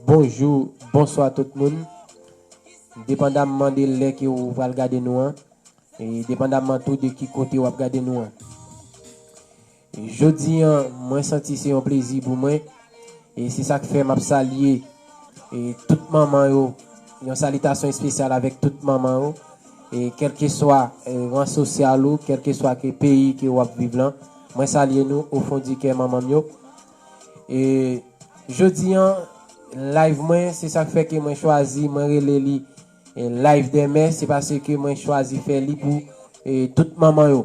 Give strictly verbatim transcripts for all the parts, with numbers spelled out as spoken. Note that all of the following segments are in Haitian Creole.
Bonjou, bonswa tout moun. Depandamman de lè ke ou pral gade nou an, e depandamman tou de ki kote w ap gade nou an. Jodi an, mwen santi se yon plezi pou mwen. E se sa k fè m ap salye, e, tout manman yo. Yon salitasyon espesyal avèk tout manman yo. E kèlkeswa, e, ran sosyal ou, kèlkeswa ke peyi ke w ap viv lan, mwen salye nou o fon di kè manman m yo. E jodi an, live mwen, se sa k fè ke mwen chwazi, mwen rele li, e, live dè mè, se paske mwen chwazi fè li pou, e, tout manman yo.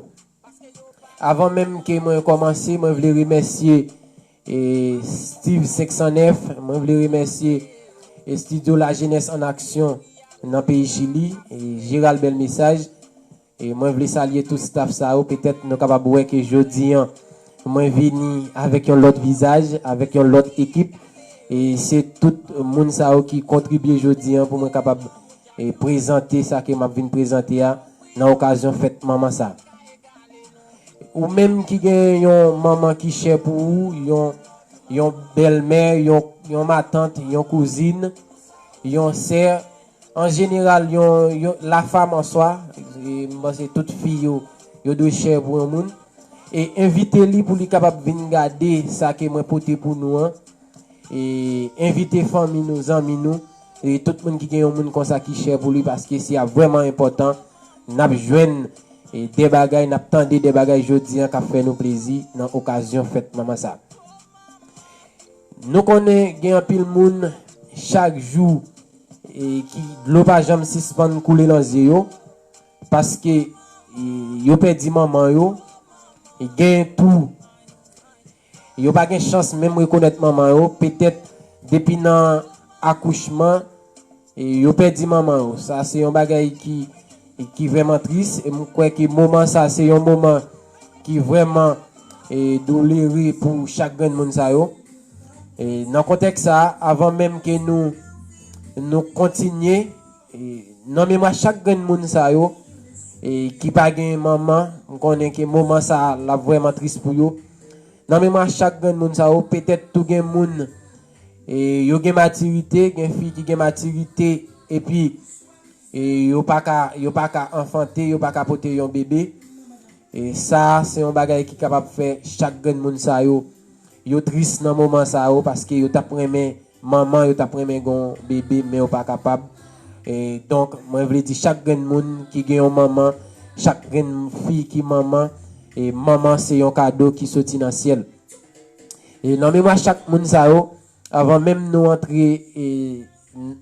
Avan menm ke mwen kòmanse, mwen vle remèsye, e, Steve senk san nèf, mwen vle remèsye, e, Studio La Jeunesse en Action nan peyi Chili, e, Gérald Bèl Mesaj. E mwen vle salye tout staff sa yo, petèt nou kapab wè ke jodi an, mwen vini avèk yon lòt vizaj, avèk yon lòt ekip. E se tout moun sa yo ki kontribye jodi an pou mwen kapab, e, prezante sa ke m ap vin prezante a nan okazyon fèt manman sa. Ou menm ki gen yon manman ki chè pou ou, yon, yon bèlmè, yon, yon matant, yon kouzin, yon sè, an jeneral, yon, yon, la femme en soi, e m panse tout fi yo, yo dwe chè pou yon moun. E envite li pou li kapab vin gade sa ke mwen pote pou nou an. E envite fanmi nou, zanmi nou, e tout moun ki gen yon moun konsa ki chè pou li, paske se ap vrèman enpòtan. N ap jwenn, e, de bagay, n ap tande de bagay jodi an k ap fè nou plezi nan okazyon fèt manman sa. Nou konnen gen anpil moun chak jou, e, ki dlo pa janm sispann koule nan zye yo, paske, e, yo pèdi manman yo, e gen tou, yo pa gen chans menm rekonèt manman yo, petèt depi nan akouchman, e, yo pèdi manman yo. Sa se yon bagay ki, ki vrèman tris, e m kwè ke moman sa se yon moman ki vrèman, e, doulere pou chak grenn moun sa yo. E, nan kontèks sa, avan menm ke nou, nou kontinye, e, nan memwa chak grenn moun sa yo, e, ki pa gen manman, m konnen ke moman sa l ap vrèman tris pou yo. Nan memwa chak grenn moun sa yo, petèt tou gen moun, e, yo gen matirite, gen fi ki gen matirite, epi, e, yo pa ka, yo pa ka anfante, yo pa ka pote yon bebe. E sa, se yon bagay ki kapab fè chak grenn moun sa yo, yo tris nan moman sa yo, paske yo t ap renmen manman, yo t ap renmen gen yon bebe, men yo pa kapab. E donk, mwen vle di chak grenn moun ki gen yon manman, chak grenn fi ki manman, e manman se yon kado ki soti nan syèl. E nan memwa chak moun sa yo, avan menm nou antre, e,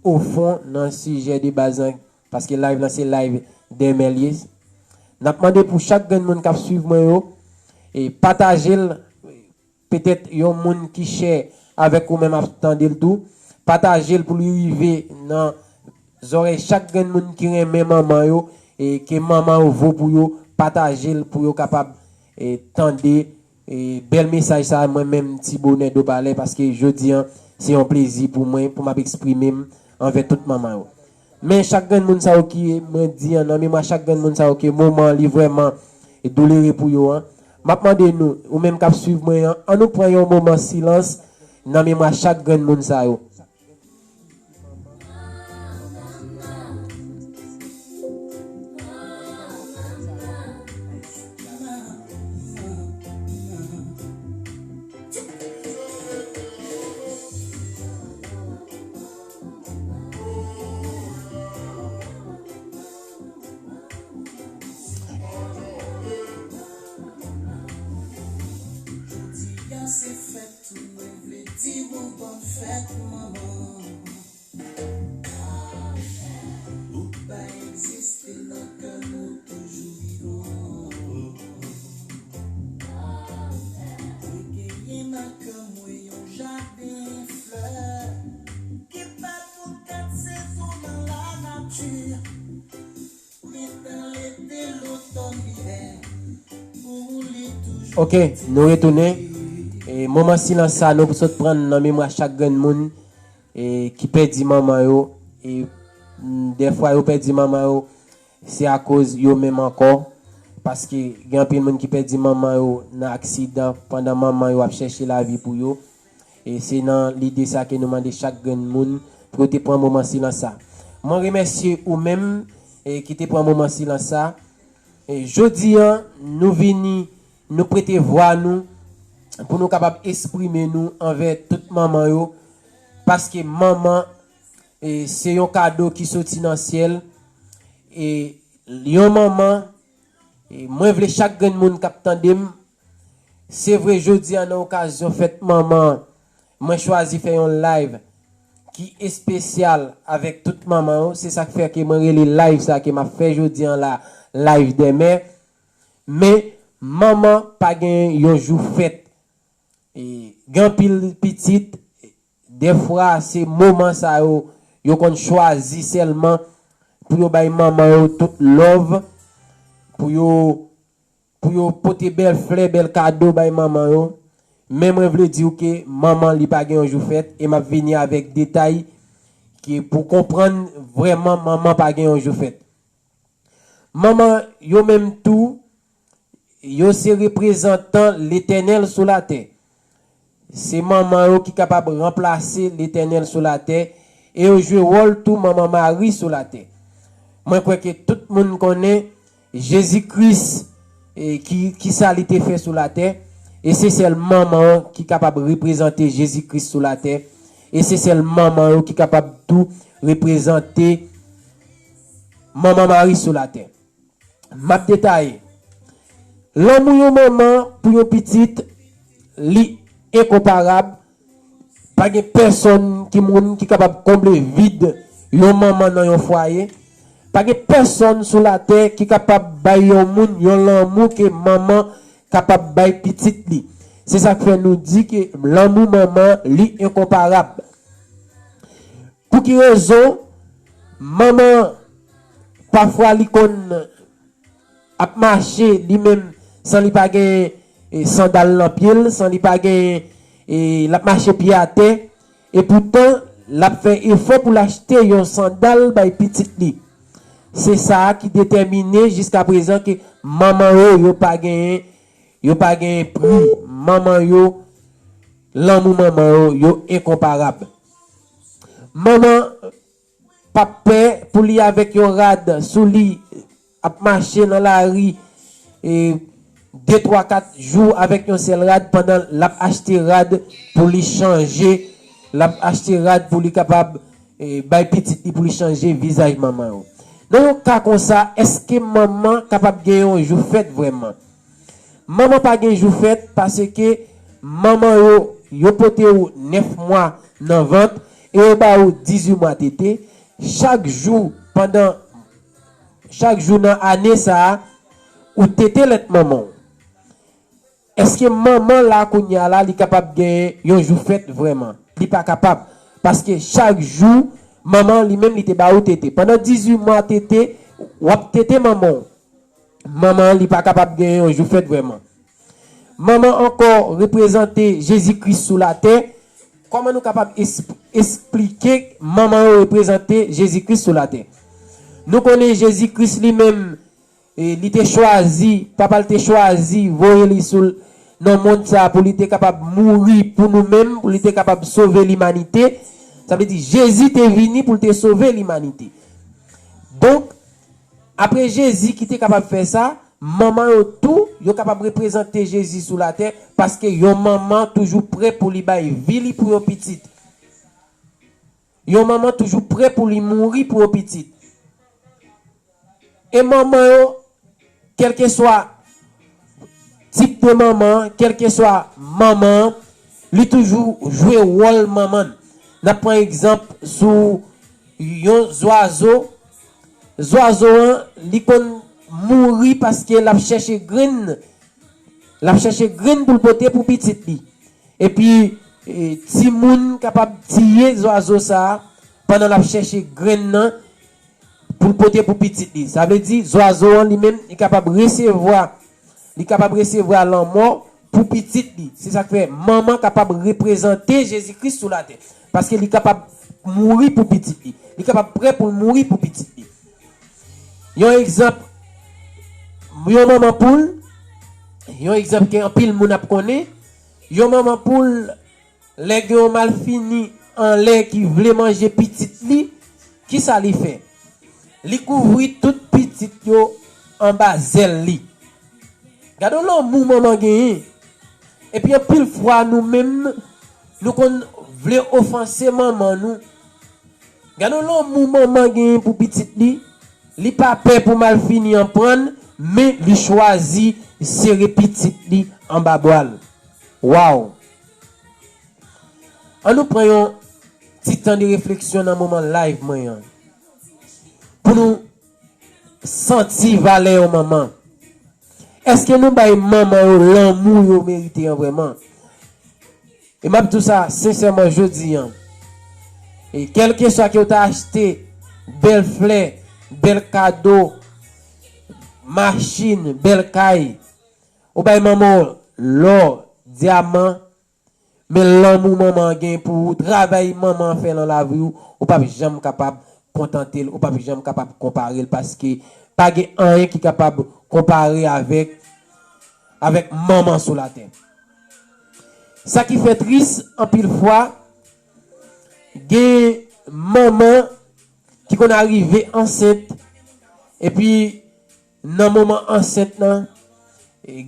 o fon nan sijè de baz lan, paske live lan se live dè mè l ye, n ap mande pou chak grenn moun k ap swiv mwen yo, e pataje l, petèt yon moun ki chè avèk ou menm ap tande l tou, pataje l pou li rive nan zòrèy chak grenn moun ki renmen manman yo, e ke manman yo vo pou yo, pataje l pou yo kapab, e, tande, e, bèl mesaj sa, mwen menm, Ti Bonè Dopalè, paske jodi an, se yon plezi pou mwen, pou m ap eksprime m anvè tout manman yo. Men chak grenn moun sa yo ki, mwen di an, nan memwa chak grenn moun sa yo ke moman an li vrèman doulere pou yo an, m ap mande nou, ou menm k ap swiv mwen an, ann nou pran yon moman silans nan memwa chak grenn moun sa yo. Jodi a se fèt ou, mwen vle di w bòn fèt, manman. Ou pa egziste nan kè nou toujou vivan. Mwen genyen nan kè mwen yon jaden flè ki fèt pou kat sezon nan lanati. Prentan, lete, lotòn, livè, pou ou li toujou. Ok, nou retounen. E moman silans sa nou sot pran nan memwa chak grenn moun, e, ki pèdi manman yo, e, dèfwa yo pèdi manman yo, se akoz yo menm ankò. Paske gen anpil moun ki pèdi manman yo nan aksidan pandan manman yo ap chèche lavi pou yo. E se nan lide sa ke nou mande chak grenn moun pou yo te pran moman silans sa. Mwen remèsye ou menm e ki te pran moman silans sa. E jodi an, nou vini, nou prete vwa nou pou nou kapab eksprime nou anvè tout manman yo, paske manman e se yon kado ki soti nan syèl. E yon manman, e mwen vle chak grenn moun k ap tande m, se vre jodi an nan okazyon fèt manman, mwen chwazi fè yon live ki espesyal avèk tout manman yo. Se sa k fè ke mwen rele live sa ke m ap fè jodi an la, live dèmen. Men, manman pa gen yon jou fèt. E gen anpil pitit, dèfwa se moman sa yo, yo konn chwazi sèlman pou yo bay manman yo tout love, pou yo, pou yo pote bèl flè, bèl kado bay manman yo. Men mwen vle di w ke manman li pa gen yon jou fèt, e m ap vini avèk detay ki pou konprann vrèman manman pa gen yon jou fèt. Manman yo menm tou, yo se reprezantan Letènèl sou latè. Se manman yo ki kapab ranplase Letènèl sou latè, e yo jwe wòl tou Manman Mari sou latè. Mwen kwè ke tout moun konnen Jezi Kris, e ki, ki sa li te fè sou latè, e se sèl manman an ki kapab reprezante Jezi Kris sou latè, e se sèl manman yo ki kapab tou reprezante Manman Mari sou latè. M ap detaye. Lanmou yon manman pou yon pitit, li enkonparab. Pa gen pèsonn ki moun ki kapab konble vid yon manman nan yon fwaye. Pa gen pèsonn sou latè ki kapab bay yon moun yon lanmou ke manman kapab bay pitit li. Se sa k fè nou di ke lanmou manman, li enkonparab. Pou ki rezon manman pafwa li konn ap mache li menm san li pa gen e, sandal nan pye l, san li pa gen e, l ap mache pye atè, e poutan l ap fè efò pou l achte yon sandal bay pitit li. Se sa a ki detèmine jiska prezan ke manman yo, yo pa genyen, yo pa genyen pri. Manman yo, lanmou manman yo, yo enkonparab. Manman p ap pè pou li avèk yon rad sou li ap mache nan lari e de, twa, kat jou avèk yon sèl rad pandan l ap achte rad pou li chanje, l ap achte rad pou li kapab e, bay pitit li pou li chanje vizaj manman yo. Nan yon ka konsa, èske manman kapab gen yon jou fèt vrèman? Manman pa gen jou fèt paske manman yo, yo pote w nèf mwa nan vant e yo ba ou dizuit mwa tete. Chak jou pandan, chak jou nan ane sa a, ou tete lèt manman w. Èske manman la kounye a la, li kapab gen yon jou fèt vrèman? Li pa kapab. Paske chak jou, manman li menm li te ba ou tete. Pandan dizuit mwa tete, w ap tete manman w. Manman an, li pa kapab gen yon jou fèt vrèman. Manman ankò reprezante Jezi Kris sou latè. Kòman nou kapab es-, esplike manman yo reprezante Jezi Kris sou latè? Nou konnen Jezi Kris li menm, e, li te chwazi, papa l te chwazi voye li sou l-, nan mond sa a pou li te kapab mouri pou nou menm, pou li te kapab sove limanite. Sa vle di, Jezi te vini pou l te sove limanite. Donk, apre Jezi ki te kapab fè sa, manman yo tou, yo kapab reprezante Jezi sou latè, paske yon manman toujou prè pou li bay vi li pou yon pitit. Yon manman toujou prè pou li mouri pou yon pitit. E manman yo, kèlkeswa tip de manman, kèlkeswa manman an, li toujou jwe wòl manman. N ap pran egzanp sou yon zwazo. Zwazo an, li konn mouri paske l ap chèche grenn. L ap chèche grenn pou l pote pou pitit li. Epi, e, timoun kapab tiye zwazo sa a pandan l ap chèche grenn nan pou l pote pou pitit li. Sa vle di, zwazo an li menm, li kapab resevwa, li kapab resevwa lanmò pou pitit li. Se sa k fè manman kapab reprezante Jezi Kris sou latè. Paske li kapab mouri pou pitit li. Li kapab prè pou l mouri pou pitit li. Yon egzanp, yon manman poul, yon egzanp ke anpil moun ap konnen, yon manman poul, lè gen yon malfini anlè ki vle manje pitit li, kisa li fè? Li kouvri tout pitit yo anba zèl li. Gade lanmou manman genyen. Epi anpil fwa nou menm, nou konn vle ofanse manman nou. Gade lanmou manman genyen pou pitit li. Li pa pè pou malfini an pran l, men li chwazi sere pitit li anba bra l. Waw! An nou pran yon ti tan de refleksyon nan moman live mwen an. Pou nou santi valè yon manman. Èske nou bay manman yo lanmou yo merite an vrèman? E m ap di w sa sensèman jodi an. E kèlkeswa ke w ta achte, bèl flè, bèl kado, machin, bèl kay, ou bay manman w lò, dyaman, men lanmou manman an gen pou ou, travay manman an fè nan lavi w, ou p ap janm kapab kontante l, ou p ap janm kapab konpare l, paske pa gen anyen ki kapab konpare avèk, avèk manman sou latè. Sa ki fè tris, anpil fwa, gen manman ki konn arive ansent, epi nan moman ansent lan,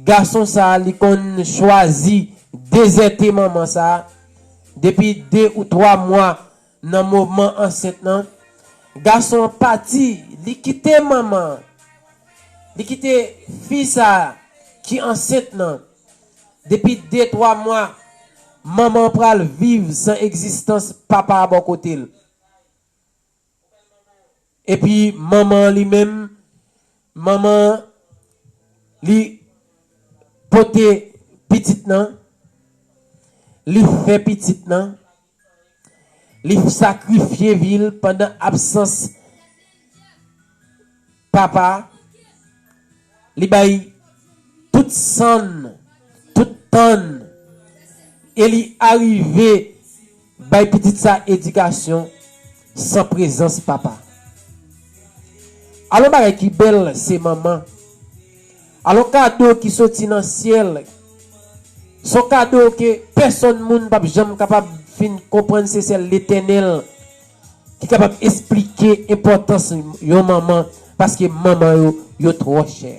gason sa a li konn chwazi dezète manman sa a depi de ou twa mwa nan moman ansent lan. Gason an pati, li kite manman an, li kite fi sa a ki ansent lan depi de twa mwa. Manman an pral viv san egzistans papa a bò kote l. Epi manman an li menm, manman an li pote pitit lan, li fè pitit lan, li sakrifye vi l pandan absans papa, li bay tout san l, tout tan l, e li arive bay pitit sa edikasyon san prezans papa. Alò bagay ki bèl se manman. Alò kado ki soti nan syèl, se yon kado ke pèsonn moun p ap janm kapab fin konprann, se sèl Letènèl ki kapab esplike enpòtans yon manman, paske manman yo, yo twò chè.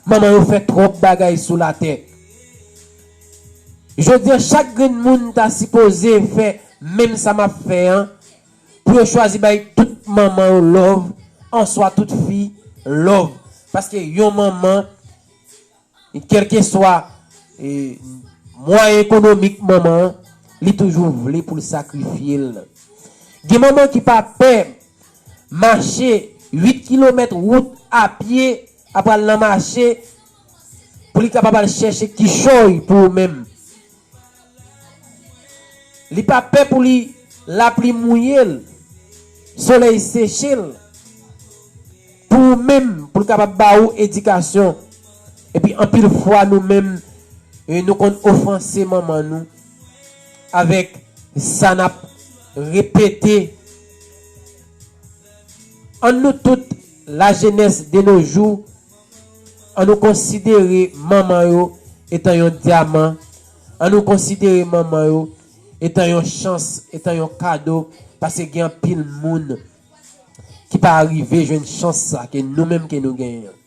Manman yo fè twòp bagay sou latè. Jodi a, chak grenn moun ta sipoze fè menm sa m ap fè an, pou yo chwazi bay tout manman yo love, answa tout fi love. Paske yon manman, kèlkeswa, e, mwayen ekonomik manman an, li toujou vle pou l sakrifye l. Gen manman ki pa pè mache uit kilomèt wout a pye, ap al nan mache, pou li kapab al chèche kichòy pou ou menm. Li pa pè pou li lapli mouye l, solèy seche l, pou ou menm, pou l kapab ba ou edikasyon. Epi anpil fwa nou menm, e, nou konn ofanse manman nou avèk sa n ap repete. An nou tout, lajenès de nos jours, an nou konsidere manman yo etan yon dyaman, an nou konsidere manman yo etan yon chans, etan yon kado, paske gen anpil moun ki pa rive jwenn chans sa ke nou menm ke nou genyen an.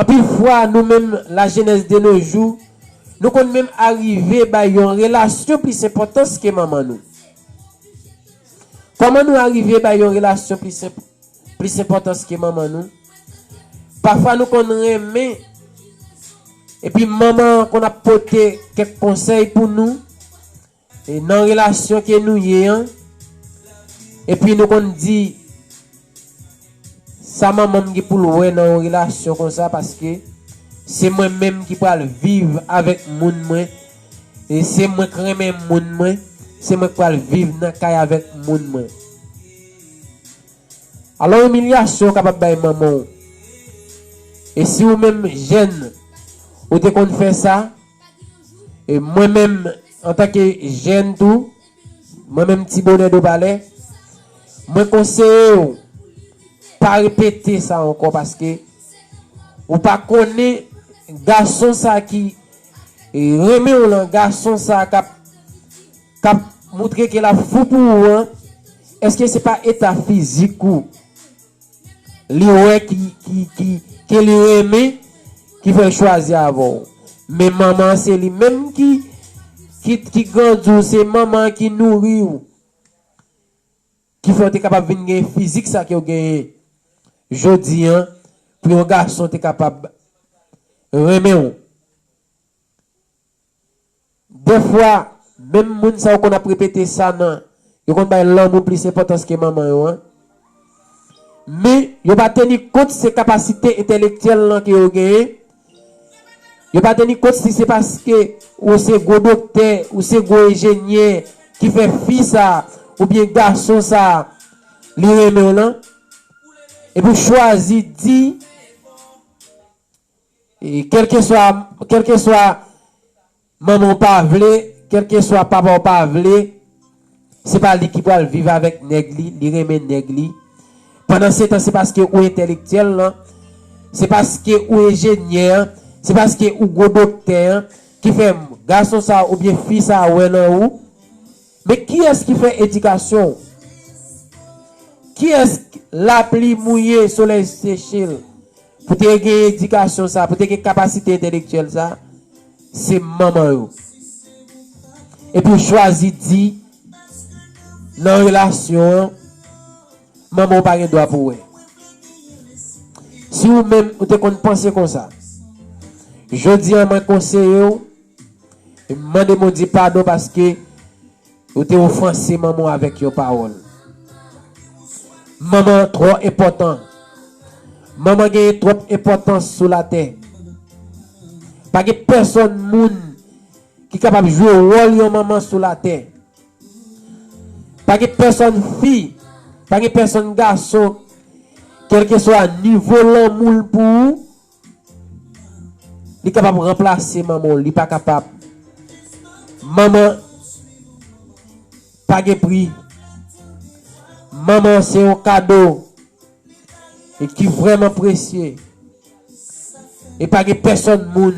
Anpil fwa, nou menm, lajenès de nos jours, nou konn menm arive bay yon relasyon plis enpòtans ke manman nou. Kòman nou arive bay yon relasyon plis enp-, plis enpòtans ke manman nou? Pafwa nou konn renmen, epi manman an konn ap pote kèk konsèy pou nou, e nan relasyon ke nou ye an, epi nou konn di, sa manman m gen pou l wè nan yon relasyon konsa, paske se mwen menm ki pral viv avèk moun mwen, e se mwen k renmen moun mwen, se mwen k pral viv nan kay avèk moun mwen. Alò, imilyasyon w kapab bay manman w. E si ou menm jèn, ou te konn fè sa, e mwen menm, antanke jèn tou, mwen menm Ti Bonè Dopalè, mwen konseye w pa repete sa ankò, paske ou pa konnen gason sa ki renmen w lan, gason sa k ap, k ap moutre ke l ap fou pou ou an, èske se pa eta fizik ou li wè ki, ki, ki, ke li renmen, ki fè l chwazi avè w? Men manman an se li menm ki, ki, ki grandi w, se manman an ki nouri w, ki fè w te kapab vin gen fizik sa ke w genyen jodi an, pou yon gason te kapab renmen w. Dèfwa, menm moun sa yo konn ap repete sa nan, yo konn bay lanmou plis enpòtans ke manman yo an. Men, yo pa teni kont se kapasite entèlektyèl lan ke yo genyen. Yo pa teni kont si se paske ou se gwo doktè, ou se gwo enjenyè ki fè fi sa, oubyen gason sa, li renmen w lan. Epi w chwazi di, e, kèlkeswa, kèlkeswa manman w pa vle, kèlkeswa papa w pa vle, se pa li ki pral viv avèk nèg li, li renmen nèg li. Pandan se tan, se paske ou entèlektyèl lan, se paske ou enjenyè an, se paske ou gwo doktè an, ki fè gason sa oubyen fi sa wè nan ou. Men kiyès ki fè edikasyon w? Kiyès lapli mouye, solèy seche l? Pou te gen edikasyon sa, pou te gen kapasite entèlektyèl sa, se manman yo. Epi w chwazi di, nan relasyon an, manman w pa gen dwa pou wè. Si ou menm ou te konn panse konsa, jodi an mwen konseye w, e mande Bondye padon paske ou te ofanse manman w avèk yon pawòl. Manman twò enpòtan. Manman genyen twòp enpòtans sou latè. Pa gen pèsonn moun ki kapab jwe wòl yon manman sou latè. Pa gen pèsonn fi, pa gen pèsonn gason, kèlkeswa nivo lanmou l pou ou, li kapab ranplase manman w, li pa kapab. Manman pa gen pri. Manman se yon kado e ki vrèman presye. E pa gen pèsonn moun,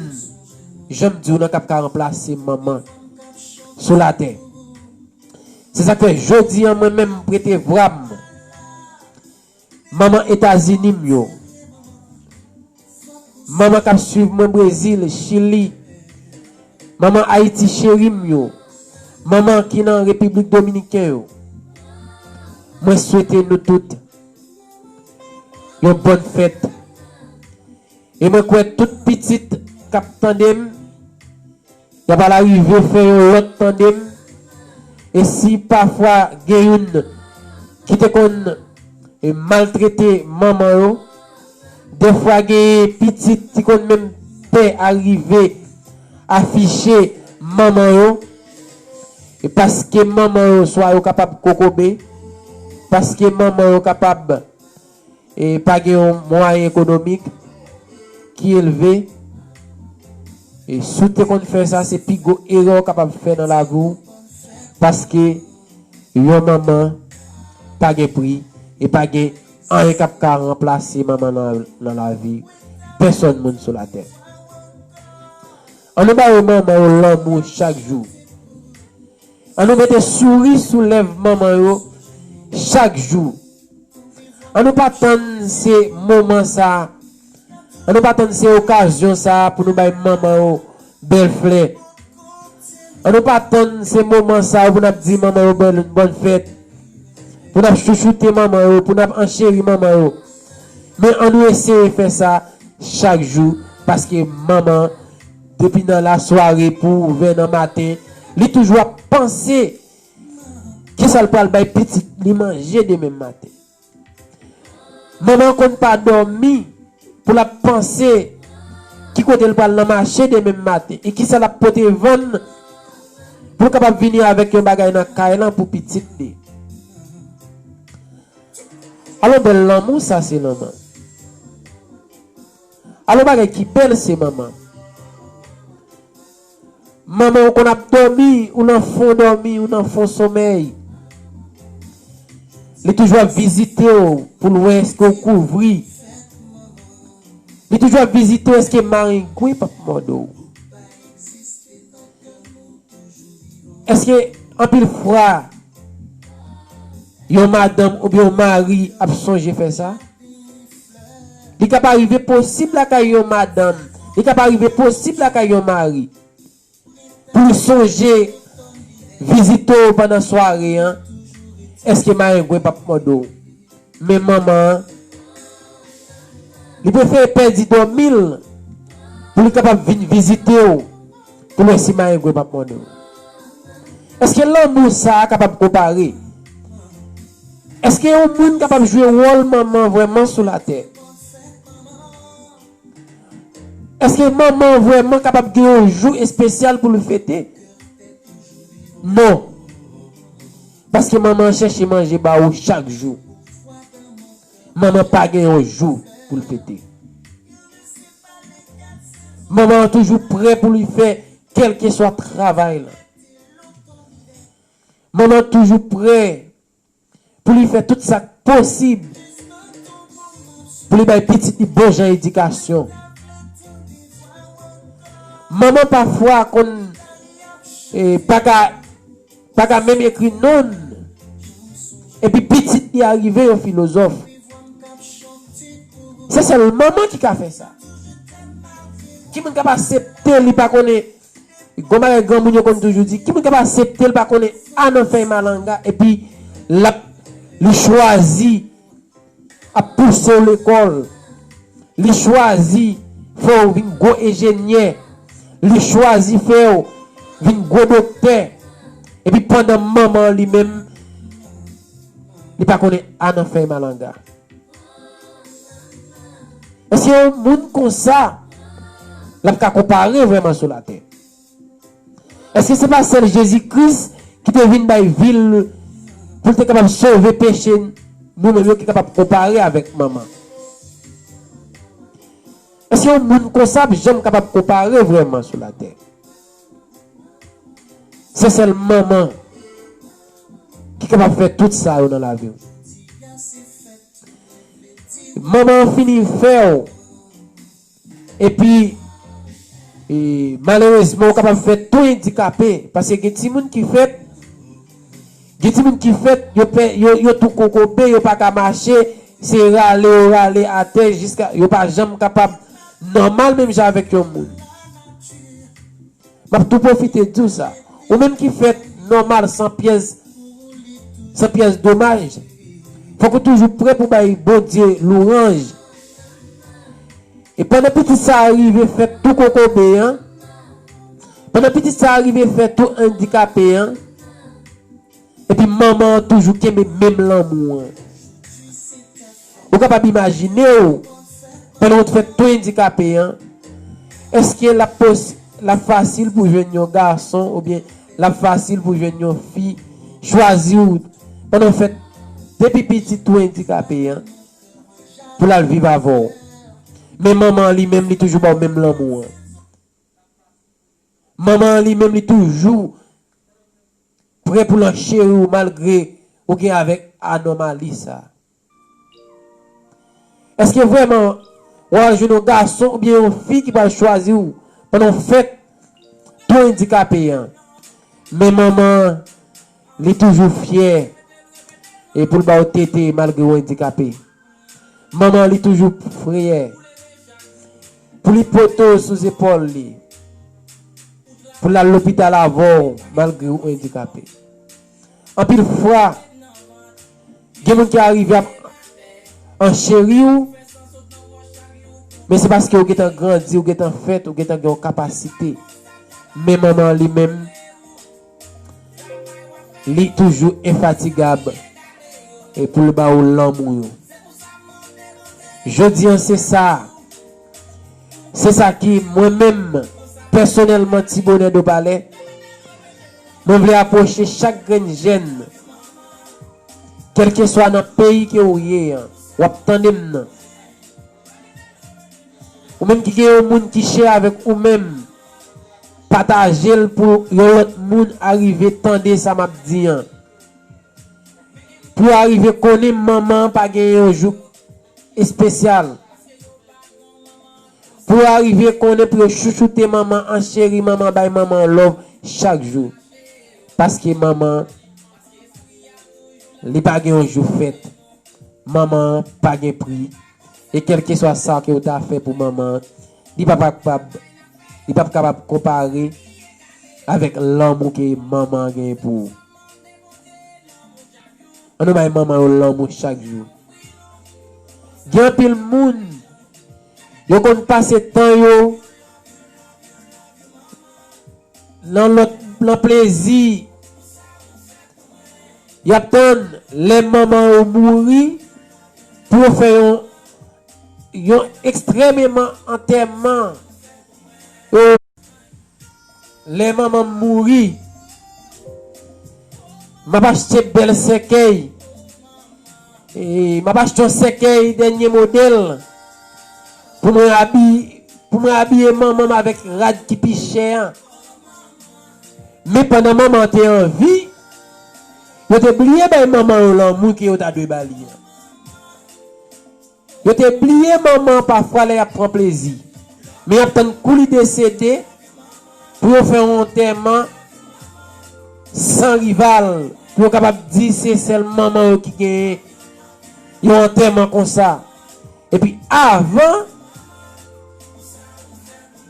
jan m di w nan, k ap ka ranplase manman sou latè. Se sa k fè jodi an, mwen menm, m prete vwa m. Manman Etazini m yo. Manman k ap swiv mwen Brezil, Chili. Manman Ayiti cheri m yo. Manman ki nan Repiblik Dominiken yo. Mwen swete nou tout yon bòn fèt. E mwen kwè tout pitit k ap tande m, y ap al arive fè yon lòt tande m. E si pafwa gen youn ki te konn, e, maltrete manman yo, dèfwa gen pitit ki konn menm pè arive afiche manman yo, e paske manman yo swa yo kapab kokobe, paske manman yo kapab e pa gen yon mwayen ekonomik ki elve, e si w te konn fè sa, se pi gwo erè w kapab fè nan lavi w, paske yon manman pa gen pri, e pa gen anyen k ap ka ranplase manman nan, nan lavi pèsonn moun sou latè. Ann nou ba yo manman yo lanmou chak jou. Ann nou mete souri sou lèv manman yo chak jou. Ann nou pa tann se moman sa, ann nou pa tann se okazyon sa pou nou bay manman yo bèl flè. Ann nou pa tann se moman sa pou n ap di manman yo bèl, bòn fèt, pou n ap chouchoute manman yo, pou n ap ancheri manman yo. Men ann nou eseye fè sa chak jou, paske manman, depi nan lasware pou ouvè nan maten, li toujou ap panse kisa l pral bay pitit li manje demen maten. Manman konn pa dòmi pou l ap panse ki kote l pral nan mache demen maten e kisa l ap pote vann pou l kapab vini avèk yon bagay nan kay lan pou pitit li. Alò, bèl lanmou sa se manman. Alò, bagay ki bèl se manman. Manman w konn ap dòmi, ou nan fon dòmi, ou nan fon somèy. Li toujou ap vizite w pou l wè èske w kouvri. Li toujou ap vizite w èske marengwen p ap mòde w. Èske anpil fwa yon madanm oubyen yon mari ap sonje fè sa? Li ka pa rive posib lakay yon madanm, li ka pa rive posib lakay yon mari pou l sonje vizite w pandan sware an, èske marengwen p ap mòde w? Men manman an, li prefere pèdi dòmi l pou li kapab vin vizite w, pou l wè si marengwen p ap mòde w. Èske lanmou sa a kapab konpare? Èske yon moun kapab jwe wòl manman vrèman sou latè? Èske manman vrèman kapab gen yon jou espesyal pou l fete? Non. Paske manman an chèche manje ba ou chak jou. Manman pa gen yon jou pou l fete. Manman an toujou prè pou li fè kèlkeswa travay la. Manman an toujou prè pou li fè tout sa k posib pou li bay pitit li bon jan edikasyon. Manman pafwa konn, eh, pa ka, pa ka menm ekri non l, epi pitit li a rive yon filozòf. Se sèl manman ki ka fè sa. Ki moun k ap aksepte li pa konnen Gon bagay granmoun yo konn toujou di, ki moun k ap aksepte l pa konnen a nan fèy malanga, epi l ap, li chwazi ap pouse w lekòl, li chwazi fè w vin gwo enjenyè, li chwazi fè w vin gwo doktè, epi pandan manman an li menm, li pa konnen a nan fèy malanga. Èske yon moun konsa, l ap ka konpare vrèman sou latè? Èske se pa sèl Jezi Kris ki te vin bay vi l pou l te kapab sove peche nou menm yo ki kapab konpare avèk manman? Èske yon moun konsa ap janm kapab konpare vrèman sou latè? Se sèl manman ki kapab fè tout sa yo nan lavi w. Manman an fini fè w. Epi, e, malerezman, ou kapab fèt tou andikape. Paske gen timoun ki fèt, gen timoun ki fèt, yo pè, yo, yo tou kokobe, yo pa ka mache, se rale yo rale atè jiska, yo pa janm kapab nòmal menm jan avèk yon moun. M ap tou pwofite di w sa. Ou menm ki fèt nòmal san pyès, san pyès domaj, fòk ou toujou prè pou bay Bondye lwanj. E pandan pitit sa a rive fèt tou kokobe an, pandan pitit sa a rive fèt tou andikape an, epi manman an toujou kenbe menm lanmou an. Ou kapab imajine w, pandan w t fèt tou andikape an, èske l ap pos-, l ap fasil pou jwenn yon gason oubyen l ap fasil pou jwenn yon fi chwazi w pandan w fèt depi piti tou andikape an pou l al viv avè w? Men manman an li menm, li toujou ba w menm lanmou an. Manman an li menm, li toujou prè pou l ancheri w malgre ou gen avèk anòmali sa. Èske vrèman w a jwenn yon gason oubyen yon fi ki pral chwazi w pandan w fèt tou andikape an? Men manman an, li toujou fyè e pou l ba w tete malgre w andikape. Manman an, li toujou prè pou li pote w sou zepòl li, pou l al lopital avè w malgre w andikape. Anpil fwa, gen moun ki arive ap ancheri w, men se paske w gentan grandi, w gentan fèt, w gentan gen yon kapasite. Men manman an li menm, li toujou enfatigab e pou l ba w lanmou yo. Jodi an, se sa, se sa ki mwen menm, pèsonèlman, Ti Bonè Dopalè, mwen vle apwoche chak grenn jèn, kèlkeswa nan peyi ke w ye an, w ap tande m nan. Ou menm ki gen yon moun ki chè avèk ou menm, pataje l pou yon lòt moun arive tande sa m ap di an. Pou yo arive konnen manman an pa gen yon jou espesyal. Pou yo arive konnen pou yo chouchoute manman an, cheri manman, bay manman an love chak jou. Paske manman an, li pa gen yon jou fèt. Manman an pa gen pri. E kèlkeswa sa ke w ta fè pou manman an, li p ap kapab, li p ap kapab konpare avèk lanmou ke manman an genyen pou ou. Ann nou bay manman yo lanmou chak jou. Gen anpil moun, yo konn pase tan yo nan lòt, nan plezi. Y ap tann lè manman yo mouri pou yo fè yon, yon ekstrèmeman antèman. Yo, lè manman m mouri, m ap achte bèl sèkèy. E, m ap achte yon sèkèy dènye modèl pou mwen abi-, pou mwen abiye manman m avèk rad ki pi chè an. Men pandan manman an te an vi, yo te bliye bay manman yo lanmou ke yo ta dwe ba li an. Yo te bliye manman an pafwa lè y ap pran plezi. Men y ap tann kou li desede pou yo fè yon antèman san rival, pou yo kapab di se sèl manman yo ki genyen yon antèman konsa. Epi avan,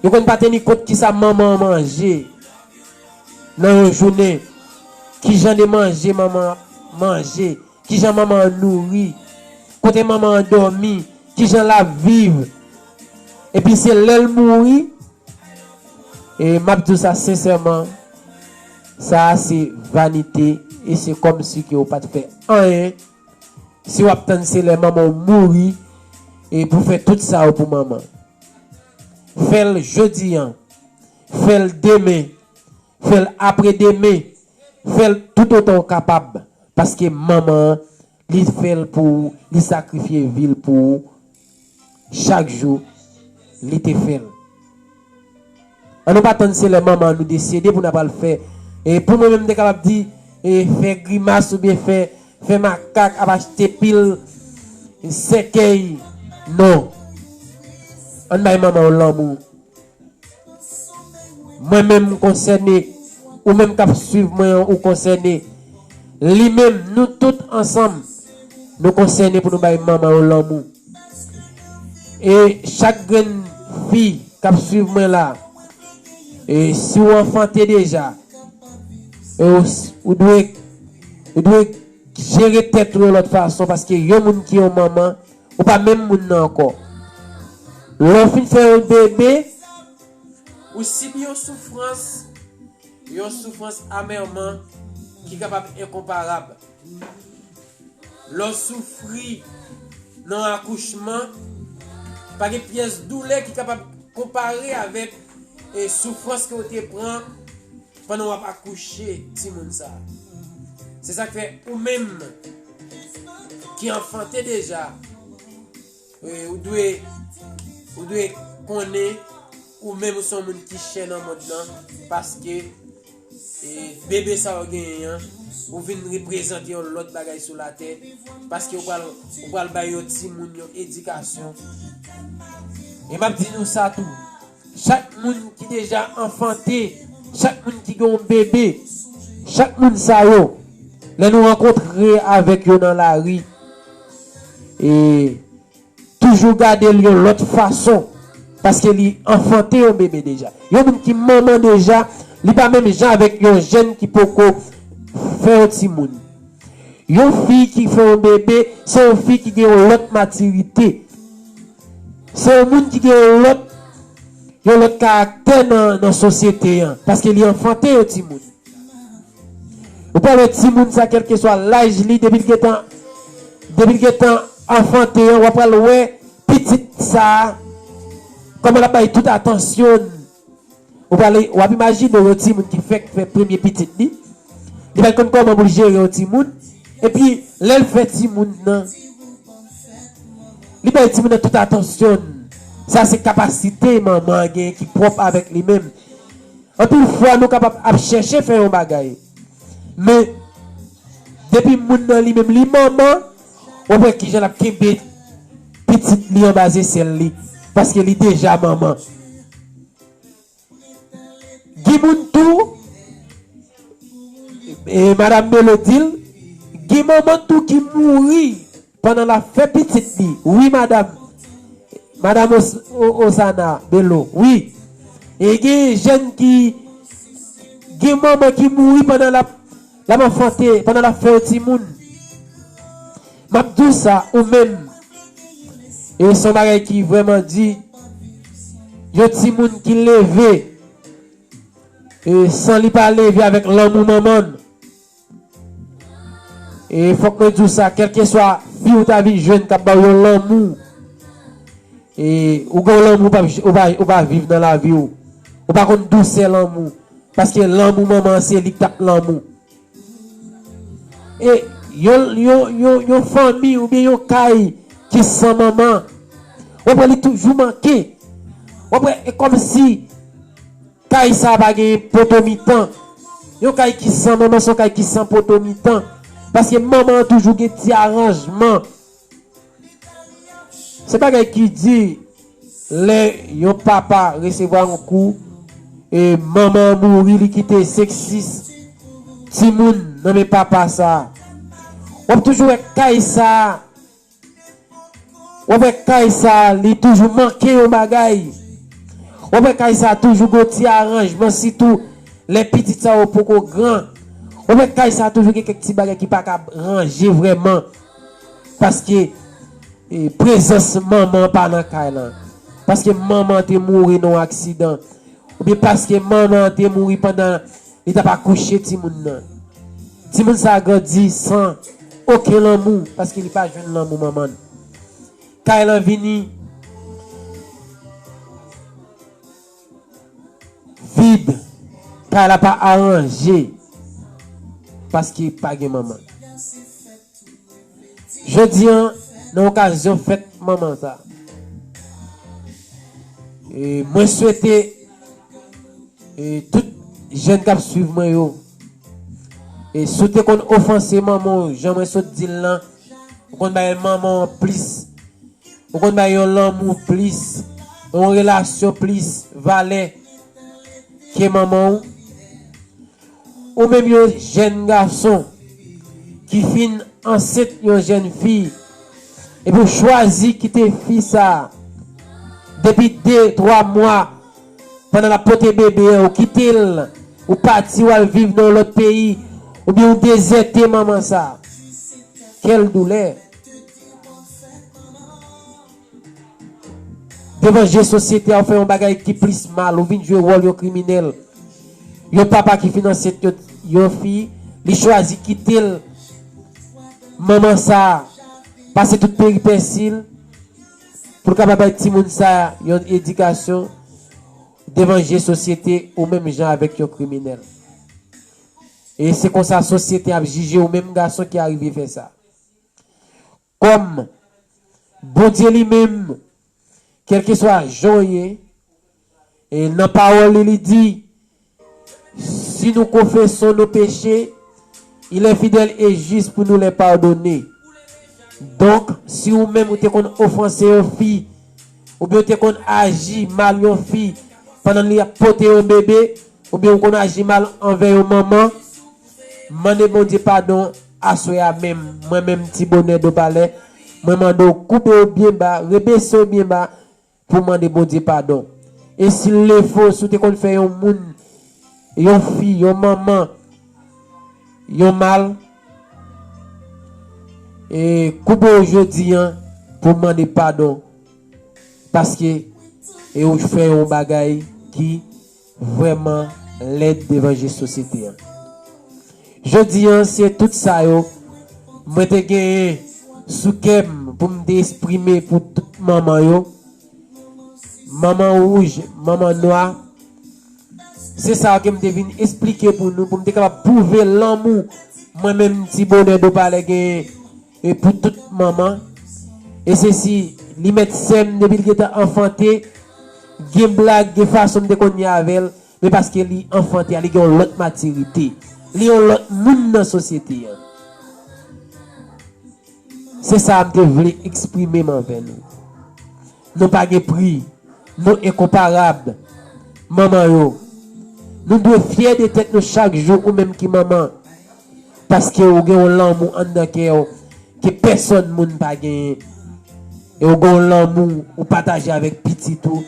yo konn pa teni kont kisa manman an manje nan yon jounen, ki jan de manje manman an manje, kijan manman an nouri, kote manman an dòmi, kijan l ap viv. Epi se lè l mouri, e m ap di w sa sensèman, sa a se vanite, e se kòmsi ke w pa t fè anyen. Si w ap tann se lè manman w mouri, e pou fè tout sa yo pou manman. Fè l jodi an, fè l demen, fè l apre demen, fè l toutotan w kapab. Paske manman an, li fè l pou ou, li sakrifye vi l pou ou. Chak jou, li te fè l. Ann nou pa tann se lè manman nou desede pou n ap al fè. E pou mwen menm, m te kapab di, e fè grimas oubyen fè, fè makak, ap achte pil sèkèy. Non. Ann bay manman w lanmou. Mwen menm m konsène, ou menm k ap swiv mwen an, ou konsène. Li menm, nou tout ansanm, nou konsène pou nou bay manman yo lanmou. E chak grenn fi k ap swiv mwen la, e si w anfante deja, e ou, ou dwe, ou dwe jere tèt ou yon lòt fason, paske yon moun ki yon manman, ou pa menm moun nan ankò. Lè w fin fè yon bebe, ou sibi yon soufrans, yon soufrans amèman ki kapab enkonparab. Lè w soufri nan akouchman, pa gen pyès doulè ki kapab konpare avèk, e, soufrans ke w te pran pandan w ap akouche timoun sa a. Se sa k fè ou menm ki anfante deja, e, ou dwe, ou dwe konnen ou menm ou se yon moun ki chè nan mond lan, paske, e, bebe sa ou genyen an, ou vin reprezante yon lòt bagay sou latè, paske ou pral, ou pral bay yon timoun yon edikasyon. E m ap di nou sa tou, chak moun ki deja anfante, chak moun ki gen yon bebe, chak moun sa yo, lè nou rankontre avèk yo nan lari, e toujou gade l yon lòt fason, paske li anfante yon bebe deja. Yon moun ki manman deja, li pa menm jan avèk yon jèn ki poko fè yon timoun. Yon fi ki fè yon bebe, se yon fi ki gen yon lòt matirite. Se yon moun ki gen yon lòt, yon lòt karaktè nan, nan sosyete an, paske li anfante yon timoun. Ou pral wè timoun sa, kèlkeswa laj li, depi l gentan, depi l gentan anfante an, w ap pral wè pitit sa, kòman l ap bay tout atansyon l. Ou pral, w ap imajine w yon timoun ki fèk fè premye pitit li. Li pa t konn kòman pou l jere yon timoun. Epi, lè l fè timoun nan, li bay timoun nan tout atansyon l. Sa se kapasite manman an genyen ki pwòp avèk li menm. Anpil fwa, nou kapab ap chèche fè yon bagay. Men, depi moun nan li menm, li manman, w ap wè kijan l ap kenbe pitit li anba zesèl li. Paske li deja manman. Gen moun tou, e, Madanm Melo di l, gen manman tou ki mouri pandan l ap fè pitit li. Wi, madanm. Madanm Os- O- Osana Melo, wi. E gen jèn ki, gen manman ki mouri pandan l ap, l ap anfante, pandan l ap fè yon timoun. M ap di w sa, ou menm. E se yon bagay ki vrèman di, yon timoun ki leve, e san li pa leve avèk lanmou manman l. E fòk mwen di w sa, kèlkeswa fi ou ta vin jwenn k ap ba w yon lanmou, e ou gen yon lanmou ou pa, ou pa, ou pa viv nan lavi w. Ou pa konn dousè lanmou. Paske lanmou manman an se li k t ap lanmou. E yon, yon, yon, yon fanmi oubyen yon kay ki san manman, w ap wè li toujou manke. W ap wè, e kòmsi kay sa a pa gen poto mitan. Yon kay ki san manman se yon kay ki san poto mitan. Paske manman an toujou gen ti aranjman. Se bagay ki di lè yon papa resevwa yon kou, e manman an mouri, li kite senk sis timoun nan men papa sa a. W ap toujou wè kay sa a, w ap wè kay sa a, li toujou manke yon bagay. W ap wè kay sa a toujou gon ti aranjman, sitou lè pitit sa yo poko gran. W ap wè kay sa a toujou gen kèk ti bagay ki pa ka ranje vrèman. Paske, e, prezans manman pa nan kay lan. Paske manman te mouri nan yon aksidan. Oubyen paske manman te mouri pandan li t ap akouche timoun nan. Timoun sa a grandi san okenn lanmou, paske li pa jwenn lanmou manman l. Kay lan vini vid. Kay la pa aranje, paske pa gen manman. Jodi an, nan okazyon fèt manman sa, e mwen swete, e tout jèn k ap swiv mwen yo, e si w te konn ofanse manman w, jan mwen sot di l lan, ou konn bay manman w plis, ou konn bay yon lanmou plis, yon relasyon plis valè ke manman w. Ou menm yon jèn gason ki fin ansent yon jèn fi, epi w chwazi kite fi sa a depi de, twa mwa, pandan l ap pote bebe an, ou kite l, ou pati, w al viv nan yon lòt peyi, oubyen ou dezète manman sa a. Kèl doulè! Devan je sosyete a, ou fè yon bagay ki plis mal, ou vin jwe wòl yon kriminèl. Yon papa ki fin ansent yon, yon fi, li chwazi kite l, manman sa a, pase tout peripèsi l, pou l kapab bay timoun sa a yon edikasyon. Devan je sosyete, ou menm jan avèk yon kriminèl. E se konsa sosyete ap jije ou menm gason ki arive fè sa. Kòm Bondye li menm, kèlkeswa jan w ye, e nan pawòl li, li di, si nous confessons nos péchés, il est fidèle et juste pour nous les pardonner. Donk, si ou menm ou te konn ofanse yon fi, oubyen ou te konn aji mal yon fi pandan li ap pote yon bebe, oubyen ou konn aji mal anvè yon manman, mande Bondye padon aswè a menm. Mwen menm, Ti Bonè Dopalè, mwen mande w koube w byen ba, rebese w byen ba, pou mande Bondye padon. E si l le fo, si w te konn fè yon moun, yon fi, yon manman, yon mal, e koube w jodi an pou mande padon. Paske, e ou fè yon bagay ki vrèman lèd devan je sosyete an. Jodi an, se tout sa yo mwen te genyen sou kè m pou m te eksprime pou tout manman yo. Manman wouj, manman nwa. Se sa ke m te vin eksplike pou nou, pou m te kapab pwouve lanmou mwen menm, Ti Bonè Dopalè, genyen, e pou tout manman. E se si li mèt sè m depi l gentan anfante, gen blag, gen fason m te konn ye avè l, Men paske li anfante a, li gen yon lòt matirite. Li yon lòt moun nan sosyete an. Se sa m te vle eksprime m anvè nou. Nou pa gen pri. Nou enkonparab. Manman yo. Nou dwe fyè de tèt nou chak jou, ou menm ki manman. Paske ou gen yon lanmou anndan kè w ke pèsonn moun pa genyen. E ou gen yon lanmou ou pataje avèk pitit ou.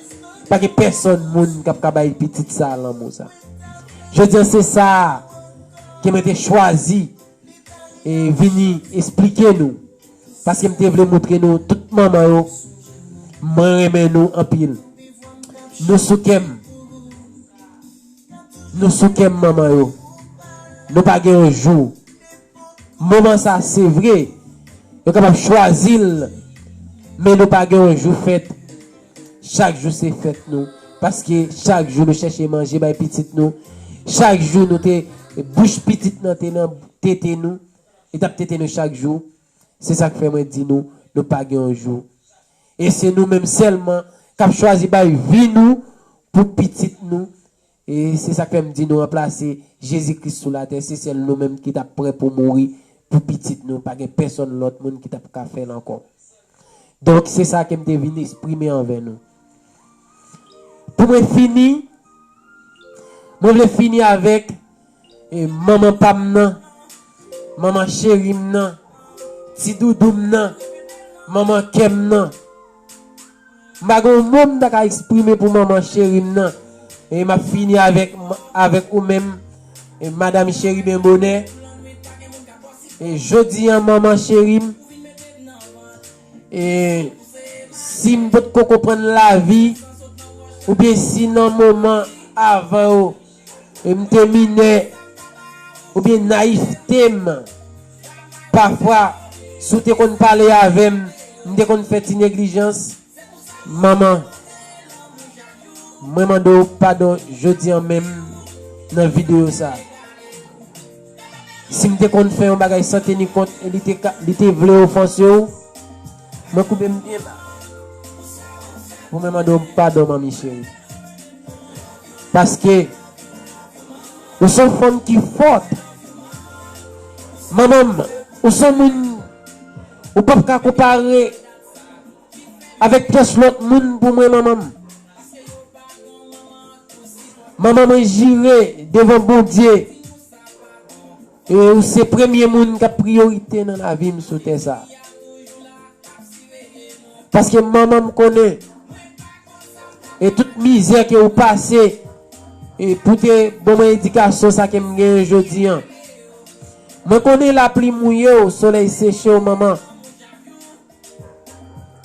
Pa gen pèsonn moun k ap ka bay pitit sa lanmou sa. Jodi an se sa ke mwen te chwazi e vini esplike nou. Paske m te vle moutre nou tout manman yo, mwen renmen nou anpil. Nou sou kè m. Nou sou kè m manman yo. Nou pa gen yon jou. Moman sa se vre, yo kapab chwazi l, men nou pa gen yon jou fèt. Chak jou se fèt nou. Paske chak jou nou chèche manje bay pitit nou. Chak jou nou te, bouch pitit nan te nan tete nou. Li t ap tete nou chak jou. Se sa k fè mwen di nou, nou pa gen yon jou. E se nou menm sèlman k ap chwazi bay vi nou pou pitit nou. E se sa k fè m di nou ranplase Jezi Kris sou latè. Se sèl nou menm ki t ap prè pou mouri pou pitit nou. Pa gen pèsonn lòt moun ki t ap ka fè l ankò. Donk, se sa ke m te vin eksprime anvè nou. Pou mwen fini, mwen vle fini avèk e manman pa m nan, manman cheri m nan, ti doudou m nan, manman kè m nan. M pa gen yon mo m ta ka eksprime pou manman cheri m nan. E m ap fini avèk, avèk ou menm, e madanm cheri ben bonè. E jodi an, manman cheri m, e si m potko konprann lavi, oubyen si nan moman avan yo, e m te minè, oubyen nayifte m, pafwa, si w te konn pale avè m, m te konn fè ti neglijans. Manman, mwen mande w padon jodi an menm nan videyo sa. Si m te konn fè yon bagay san teni kont e li te ka, li te vle ofanse w, mwen koupe m byen ba. Pou mwen mande w padon, manmi cheri. Paske ou se yon fanm ki fòt. Manman m, ou se yon moun, ou p ap ka konpare avèk pyès lòt moun pou mwen, manman m. Manman mwen jire devan Bondye. E ou se premye moun k ap priyorite nan lavi m sou tè sa. Paske manman m konnen. E tout mizè ke ou pase. E pou te ban mwen edikasyon sa ke m genyen jodi an. Mwen konnen lapli mouye w, solèy seche w, manman.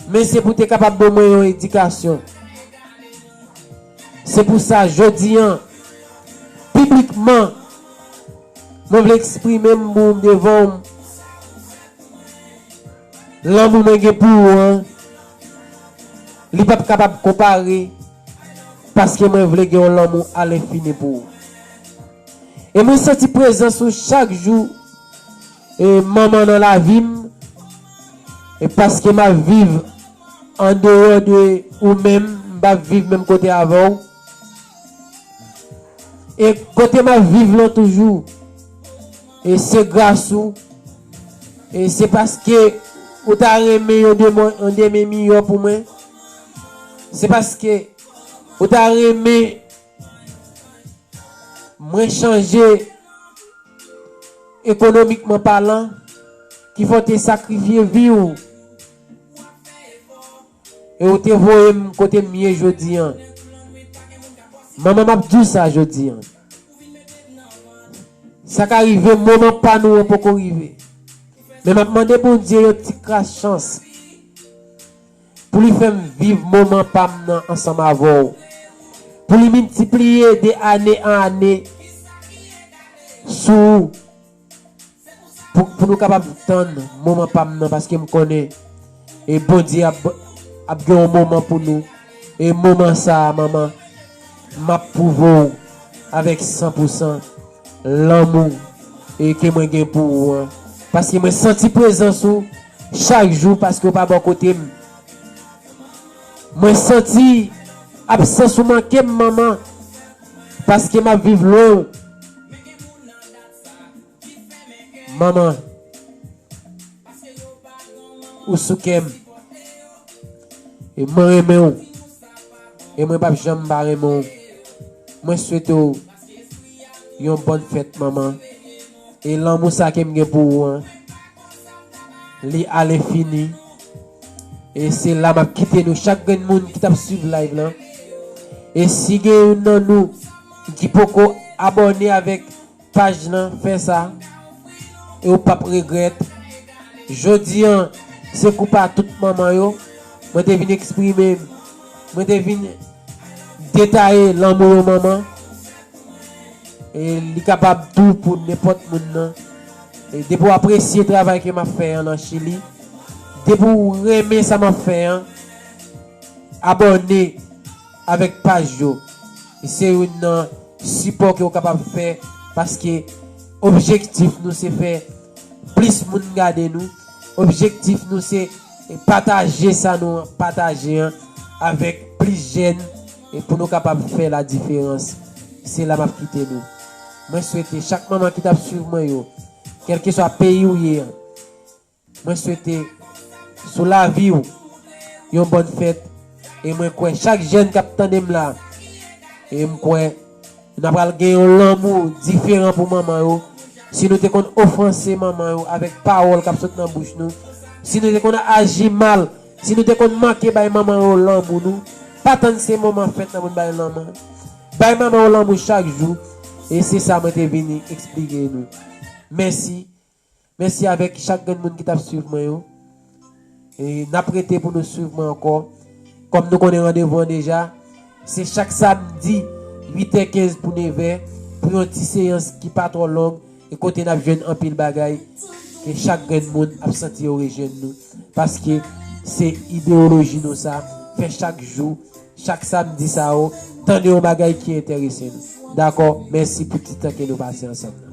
Men se pou te kapab ban mwen yon edikasyon. Se pou sa, jodi an, piblikman, mwen vle eksprime m pou devan w. Lanmou mwen gen pou ou an, li p ap kapab konpare, paske mwen vle gen yon lanmou alenfini pou ou. E mwen santi prezans ou chak jou, e manman nan lavi m, e paske m ap viv andeyò de ou menm, m p ap viv menm kote avè w. E kote m ap viv lan toujou, e se gras ou, e se paske ou ta renmen yon demen, yon demen miyò pou mwen. Se paske ou ta renmen mwen chanje ekonomikman palan, ki fè w te sakrifye vi w, e w te voye m kote m ye jodi an. Manman, m ap di w sa jodi an. Sa ka rive, moman pa nou an poko rive. Men m ap mande Bondye yon ti kras chans pou li fè m viv moman pa m nan ansanm avè w. Pou li miltipliye de ane an ane sou ou. Pou, pou nou kapab tann moman pa m nan, paske m konnen, e Bondye ap, ap gen yon moman pou nou. E moman sa a, manman, m ap pwouve w avèk san pou san lanmou e ke mwen gen pou ou an. Paske mwen santi prezans ou chak jou, paske w pa bò kote m. Mwen santi absans ou manke m, manman. Paske m ap viv lwen w. Manman, ou sou kè m. E mwen renmen w. E mwen p ap janm pa renmen w. Mwen swete w yon bòn fèt, manman. E lanmou sa ke m gen pou ou an, li alenfini. E se la m ap kite nou, chak grenn moun ki t ap swiv live lan. E si gen youn nan nou ki poko abòne avèk paj lan, fè sa. E ou p ap regrèt. Jodi an, se kou pa tout manman yo. Mwen te vin eksprime, mwen te vin detaye lanmou yon manman. E li kapab tou pou nenpòt moun nan. E depi w apresye travay ke m ap fè an nan Chili, depi w renmen sa m ap fè an, abòne avèk paj yo. E se youn nan sipò ke w kapab fè, paske objektif nou se fè plis moun gade nou. Objektif nou se pataje sa nou pataje an avèk plis jèn, e pou nou kapab fè la diferans. Se la m ap kite nou. Mwen swete chak manman ki t ap swiv mwen yo, kèlkeswa peyi w ye an, mwen swete sou lavi w yon bòn fèt. E mwen kwè chak jèn k ap tande m la, e m kwè n apral gen yon lanmou diferan pou manman yo. Si nou te konn ofanse manman yo avèk pawòl k ap sot nan bouch nou, si nou te konn aji mal, si nou te konn manke bay manman yo lanmou nou, pa tann se moman fèt nan pou n bay lanmou. Bay manman yo lanmou chak jou. E se sa mwen te vini eksplike nou. Mèsi. Mèsi avèk chak grenn moun ki t ap swiv mwen yo. E n ap rete pou nou swiv mwen ankò. Kòm nou konnen randevou an deja, se chak samdi, uit è kenz pou nevè, pou yon ti seyans ki pa twò long, e kote n ap jwenn anpil bagay ke chak grenn moun ap santi yo rejwenn nou. Paske se ideyoloji nou sa, fè chak jou, chak samdi sa yo, tande yon bagay ki enterese nou. Dakò? Mèsi pou ti tan ke nou pase ansanm nan.